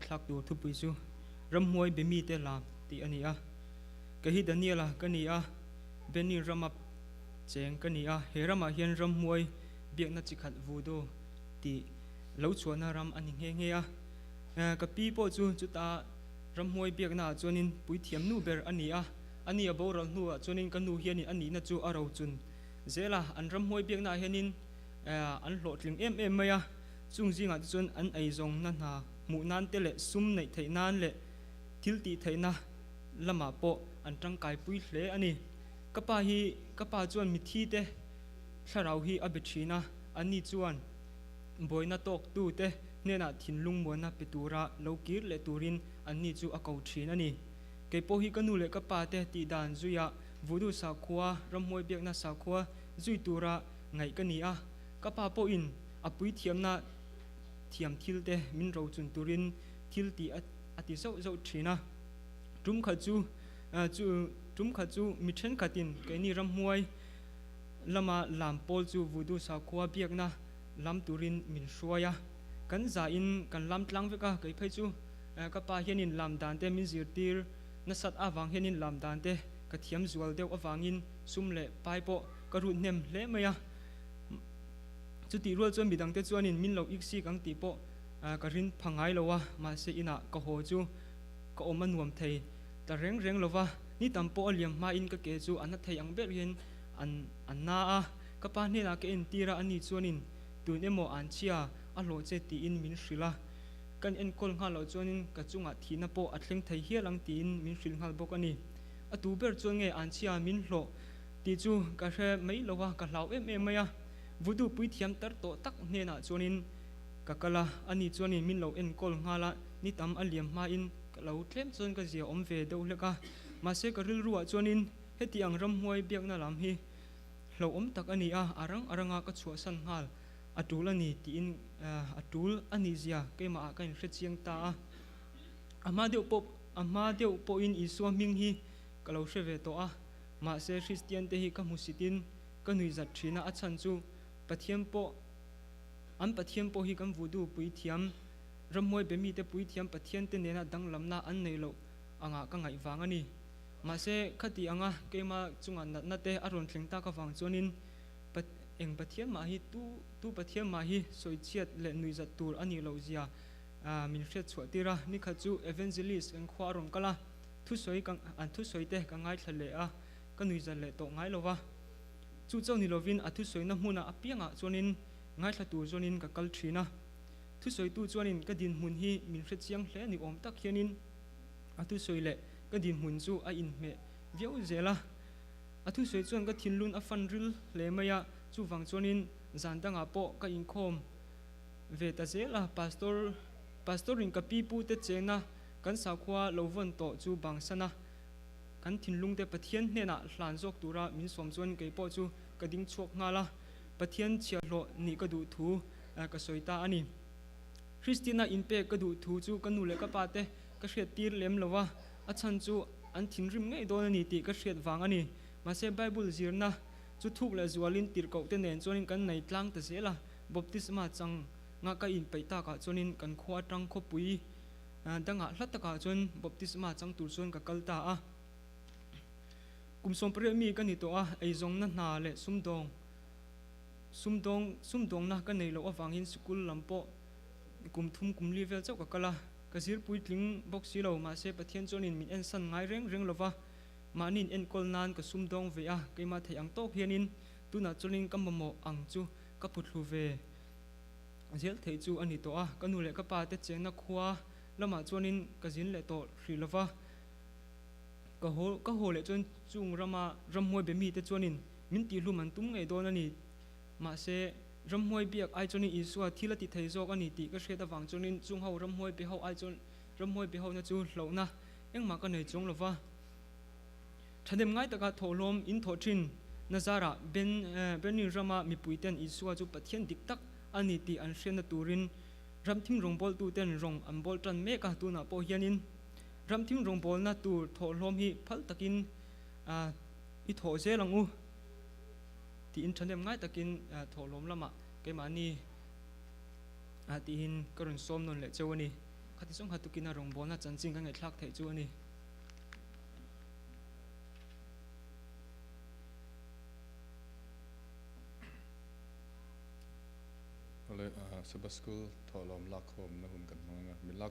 ngaihthlak tur thupui chu Ramhuai be mite lam tih a ni a. Kei hi Daniela ka ni a, Benin rama cheng ka ni a, he ramah hian ramhuai biakna chi khat voodoo tih lo chhuahna ram a ni nghe nghe a. Ka pi pawh chu chuta ramhuai biaknaah chuanin puithiam nu ber a ni a, a ni a boral hnuah chuanin ka nu hianin a nihna chu a rochun zel a, an ramhuai biaknaah hianin an hlawhtling em em mai a, chung zingah te chuan an eizawnna hna hmuh nan te leh sum neih theih nan leh thil tih theihna lamah pawh an tangkai pui hle a ni. Ka pa hi ka pa chuan mithi te thlarau hi a be thin a, ani chuan buaina tawk tu te hnenah thinlung muanna pe tura lo kir leh turin anni chu a ko thin a ni. Kei pawh hi ka nu leh ka pa te tih dan zuiah Voodoo sakhua, ramhuai biakna sakhua zui tura ngaih ka ni a, ka pa pawhin a puithiamna thiam thil te min rochun turin thil tih a ti zauh zauh thin a. Tum khat chu chu tum khat chu mi thenkhatin keini ramhuai lama lam pawl chu Voodoo sakhua biakna lam turin min hruai a, kan zahin kan lam tlang vek a, kei phei chu ka pa hianin lam dan te min zirtir nasat avang hianin lam dan te ka thiam zual deuh avangin sum leh pai pawh ka rut hnem hle mai a. Chutih rual chuan midangte chuanin min lo ik sik ang tih pawh ka rin pha ngai lo a, mahse inah ka haw chu ka awm a nuam thei ta reng reng lo va, ni tam pawh a liam hmain ka ke chu a na thei ang ber hian an a na a, ka pa hnenah ka entir a, ani chuanin tun emaw an chhia a hlawh che tiin min hrilh a, kan enkawl nghal loh chuanin ka chungah thihna pawh a thleng thei hial ang tiin min hrilh nghal bawk a ni. A tu ber chuan nge an chhia min hlawh Tih chu ka hre mai lo a, ka hlau em em mai a. Vudu puithiam tar tawh tak hnenah chuanin ka kal a, ani chuanin min lo enkawl nghal a, ni tam a liam hmain ka lo tlem chuan ka zia awm ve deuh hlek a. Mahse ka rilruah chuanin heti ang ramhuai biakna lam hi hlauhawm tak a ni a, a rang a ranga ka chhuahsan nghal a tul a ni tiin a tul a nih zia keimahah ka inhre chiang ta a. A hma deuh pawh a hma deuh pawhin Isua hming hi ka lo hre ve tawh a. Mahse Kristian te hi ka hmusitin ka nui zat thin a, a chhan chu Pathian pawh an Pathian pawh hi kan vudu puithiam, ramhuai be mite puithiam Pathian te nena danglamna an neih loh angah ka ngaih vang a ni. Mahse khati anga keima chunga natna te a rawn thleng tak avang chuanin eng Pathian mah hi tu tu Pathian mah hi sawichhiat leh nui zat tur a nih loh zia min hriat chhuah tir a. Nikhat chu Evangelist kan khua a rawn kal a. Thusawi ka an thusawi te ka ngaithla leh a, ka nui zan leh tawh ngai lo va. Chu chauh ni lovin a thusawina hmunah apiangah chuanin ngaithla tur zawnin ka kal thin a. Thusawitu chuanin ka dinhmun hi min hre chiang hle ni awm tak hianin a thusawi leh ka dinhmun chu a inhmeh viau zel a. A thusawi chuan ka thinlun a fan ril hle mai a, chuvang chuanin zan dangah pawh ka inkhawm ve ta zel a. Pastor Pastorin ka pi pute chena Kan sakhua lo vawn tawh chu bangsan a, kan thinlungte Pathian hnenah hlan zawk tura min sawm chuan kei pawh chu ka ding chhuak nghal a, Pathian chhiahhlawh nih ka duh thu ka sawi ta a ni. Christina inpek ka duh thu chu ka nu leh ka pa te ka hriat tir lem lo a, a chhan chu an thinrim ngei dawn a ni tih ka hriat vang a ni. Mahse Bible zirna chu thuk leh zualin tirhkoh te nen chuanin kan nei tlang ta zel a, baptisma chang nga ka inpeih takah chuanin kan khua atang khawpui Dangah hla takah chuan baptisma chang tur chuan ka kal ta a. Kum 18 mi ka ni tawh a, eizawnna hna leh sumdawng sumdawng sumdawngna ka nei loh avangin sikul lam pawh kum thum kum li vel chauh ka kal a. Ka zir puitling bawk si lo, mahse Pathian chuanin min ensan ngai reng reng lova, mahniin enkawl nan ka sumdawng ve a, keimah theih ang tawk hianin tunah chuanin ka mamawh ang chu ka phuthlu ve. Zel theih chu a ni tawh a, ka nu leh ka pa te chenna khua lamah chuanin ka zin leh tawh hrih lova, ka haw ka haw leh chuan chung rama ramhuai be mite chuanin min tihhlum an tum ngei dawn a ni. Mahse, ramhuai biak ai chuanin Isua thil a ti thei zawk a ni tih ka hriat avang chuanin chung ho ramhuai be ho ai chuan ramhuai be hona chu hlauhna engmah ka nei chuang lova. Thahnem ngai taka thawhlawm in thawh thin Nazarah Ben Benin rama mipuiten Isua chu Pathian dik tak a ni tih an hriatna turin ramthim rawngbawltuten rawng an bawl tan mek a, tunah pawh hianin ramthim rawngbawlna tur thawhlawm hi phal takin i thawh zel ang u tiin thahnem ngai takin thawhlawm lamah keimahni tihin ka rawn sawm nawn leh cheu a ni. Khati zawng kha tukina rawngbawlna chanchin ka ngaihthlak theih chu a ni. Awle, Sabbath School thawhlawm lakkhawmna hun kan hmang ang a, min lak.